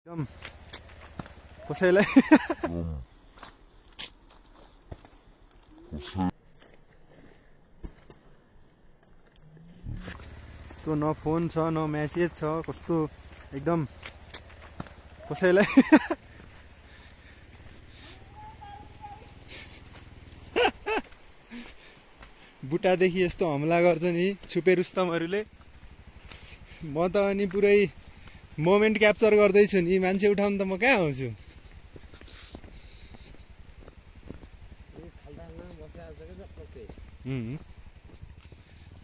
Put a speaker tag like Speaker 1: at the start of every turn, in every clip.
Speaker 1: एकदम कसैलाई यस्तो न फोन छ न मेसेज छ कस्तो एकदम कसैलाई बुटादेखि यस्तो हमला गर्छ नि छुपे रुस्तमहरूले। म त अनि पुरै मोमेन्ट क्याप्चर गर्दैछु नि, मान्छे उठाउनु त म कहाँ आउँछु।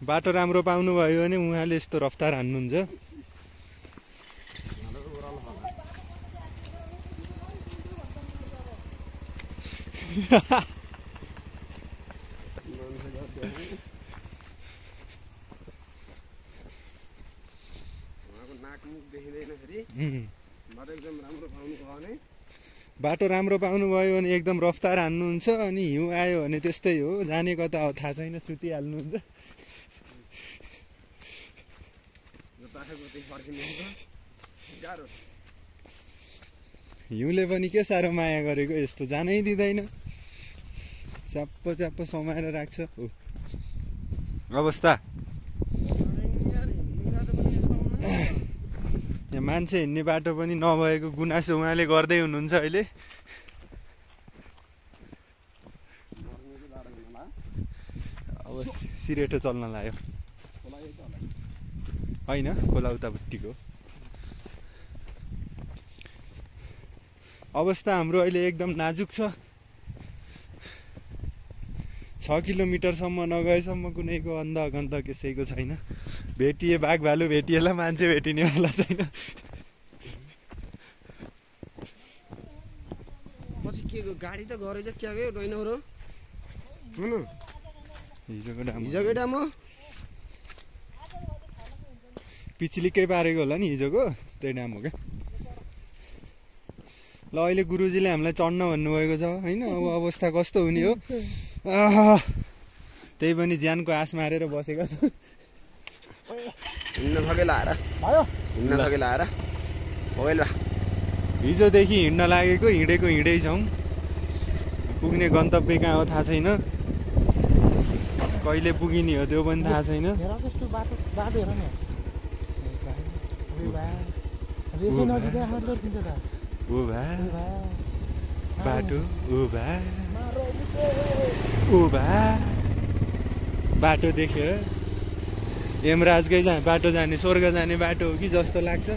Speaker 1: बाटो राम्रो पाउनु भयो भने उहाँले यस्तो रफ्तार हान्नुहुन्छ। बाटो राम्रो पाउनु भयो भने एकदम रफ्तार हान्नुहुन्छ, अनि हिउँ आयो भने त्यस्तै हो, जाने कता हो थाहा छैन, सुतिहाल्नुहुन्छ। हिउँले पनि के साह्रो माया गरेको, यस्तो जानै दिँदैन, च्याप्प च्याप्प समाएर राख्छ। अवस्था यहाँ मान्छे हिँड्ने बाटो पनि नभएको गुनासो उहाँले गर्दै हुनुहुन्छ अहिले। अब सिरेटो चल्न लाग्यो होइन, खोला उतापट्टिको अवस्था हाम्रो अहिले एकदम नाजुक छ। 6 किलोमिटरसम्म नगएसम्म कुनैको अन्ध अगन्ध कसैको छैन। भेटिए बाघ भालु भेटिएला, मान्छे भेटिनेवाला छैन।
Speaker 2: गाडी त गरेछ क्या के डैनौरो हैन,
Speaker 1: हिजोको डाम हो, पिछलिकै पारेको होला नि हिजोको, त्यही डाम हो क्या। ल अहिले गुरुजीले हामीलाई चढ्न भन्नुभएको छ होइन, अब अवस्था कस्तो हुने हो। त्यही पनि ज्यानको आश मारेर बसेका छ।
Speaker 2: हिँड्न सकेला आएर
Speaker 1: हिजोदेखि हिँड्न लागेको, हिँडेको हिँडै छौँ। पुग्ने गन्तव्य कहाँ हो थाहा छैन, कहिले पुगिने हो त्यो पनि थाहा छैन। बाटो देख्यो यमराजकै बाटो जाने, स्वर्ग जाने बाटो हो कि जस्तो लाग्छ।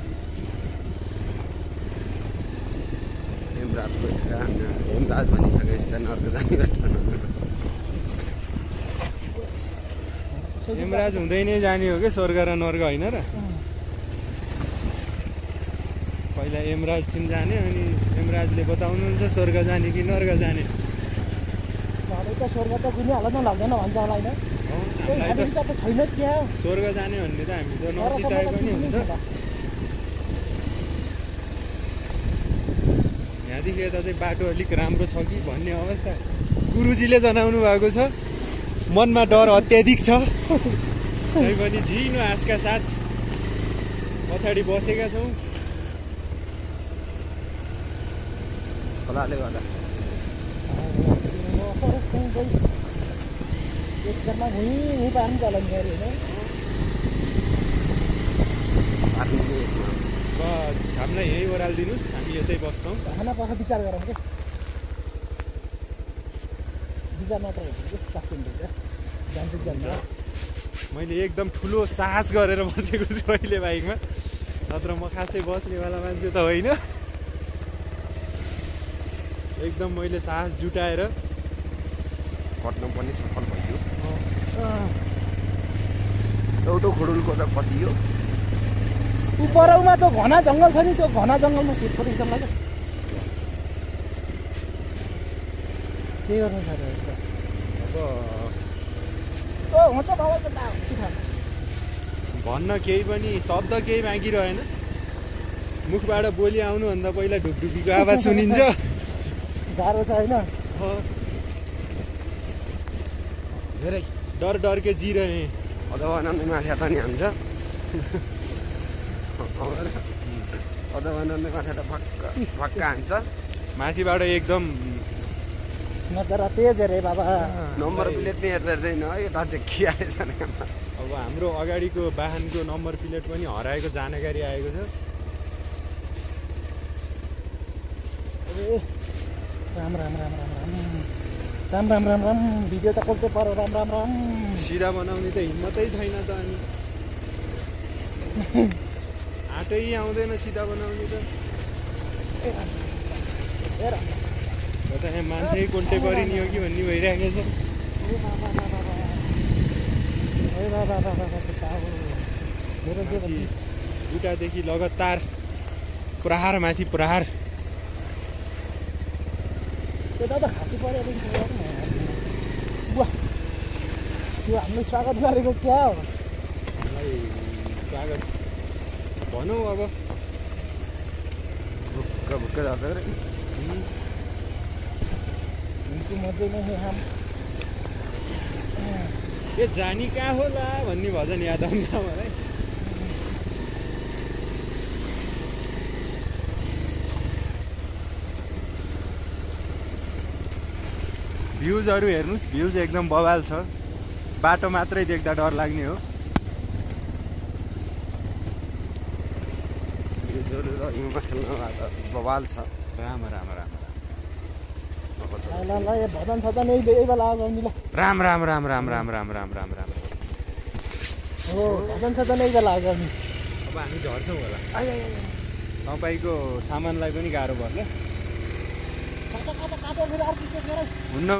Speaker 2: हेमराज भनिसकेपछि त नर्क जाने बाटो।
Speaker 1: हेमराज हुँदै नै जाने हो कि स्वर्ग र नर्क होइन र। पहिला यमराज थिम जाने, अनि यमराजले बताउनुहुन्छ स्वर्ग जाने कि नर्क जाने।
Speaker 3: स्वर्ग त कुनै हालतमा लाग्दैन भन्छ होला होइन, छैन क्या
Speaker 1: स्वर्ग जाने भन्ने त हामी त नचिताए पनि हुन्छ। यहाँदेखि यता चाहिँ बाटो अलिक राम्रो छ कि भन्ने अवस्था गुरुजीले जनाउनु भएको छ। मनमा डर अत्याधिक छ, तै पनि झिनो आशका साथ पछाडि बसेका छौँ।
Speaker 2: खोलाले गर्दा
Speaker 3: एकजना भुइँ पार्नु चलन गऱ्यो होइन।
Speaker 1: बस हामीलाई यही ओह्रालिदिनुहोस्, हामी यतै बस्छौँ।
Speaker 3: खाना पछि विचार गरौँ क्या, विचार मात्र हुन्छ।
Speaker 1: मैले एकदम ठुलो साहस गरेर बसेको छु अहिले बाइकमा, नत्र म खासै बस्नेवाला मान्छे त होइन। एकदम मैले साहस जुटाएर
Speaker 2: कट्न पनि सफल भयो। एउटा खोडुलको त कति हो,
Speaker 3: उपरौमा त घना जङ्गल छ नि, त्यो घना जङ्गलमा फुटफुटी जङ्गल के गर्नु छ अब
Speaker 1: भन्न केही पनि शब्द केही बाँकी रहेन। मुखबाट बोली आउनुभन्दा पहिला ढुकढुकीको आवाज सुनिन्छ।
Speaker 3: गाह्रो छ होइन,
Speaker 2: धेरै
Speaker 1: डर के जी रहे
Speaker 2: अथवा नमाथि त नि हान्छ। अझ बनाउने माथाबाट भक्का हान्छ
Speaker 1: माथिबाट एकदम
Speaker 3: नजर तेज अरे बाबा
Speaker 2: नम्बर प्लेट नै हेर्दैन है यता देखिआएछ नि
Speaker 1: अब हाम्रो अगाडिको वाहनको नम्बर प्लेट पनि हराएको जानकारी आएको छ
Speaker 3: ए राम राम राम राम राम राम राम राम राम भिडियो त कोल्टे पर्यो राम राम राम
Speaker 1: सिधा बनाउने त हिम्मतै छैन त अनि आँटै आउँदैन सिधा बनाउने त कता यहाँ मान्छे कोल्टे परिने हो कि भन्ने भइरहेको छ उतादेखि लगातार प्रहार माथि प्रहार
Speaker 3: त्यता त खासी पऱ्यो त्यो हामीले स्वागत गरेको क्या हो
Speaker 1: हामीलाई स्वागत भनौँ अब
Speaker 2: भुक्क भुक्क जान्छ रे
Speaker 3: उनको मजै नै हम
Speaker 1: ए जानी कहाँ होला भन्ने भजन याद आउँछ मलाई भ्युजहरू हेर्नुहोस् भ्युज एकदम बवाल छ बाटो मात्रै देख्दा डर लाग्ने हो
Speaker 2: हिउँमा खेल्न बवाल छ
Speaker 1: राम राम राम
Speaker 3: ल ल यो भजन सजन यही बेला आउने ल
Speaker 1: राम राम राम राम राम राम राम राम राम
Speaker 3: हो भजन सजन यही बेला आउने
Speaker 1: अब हामी झर्छौँ होला तपाईँको सामानलाई पनि गाह्रो पर्छ
Speaker 3: काटा काटा काटेर फेरि अर्को केस गरौँ
Speaker 1: हुन्न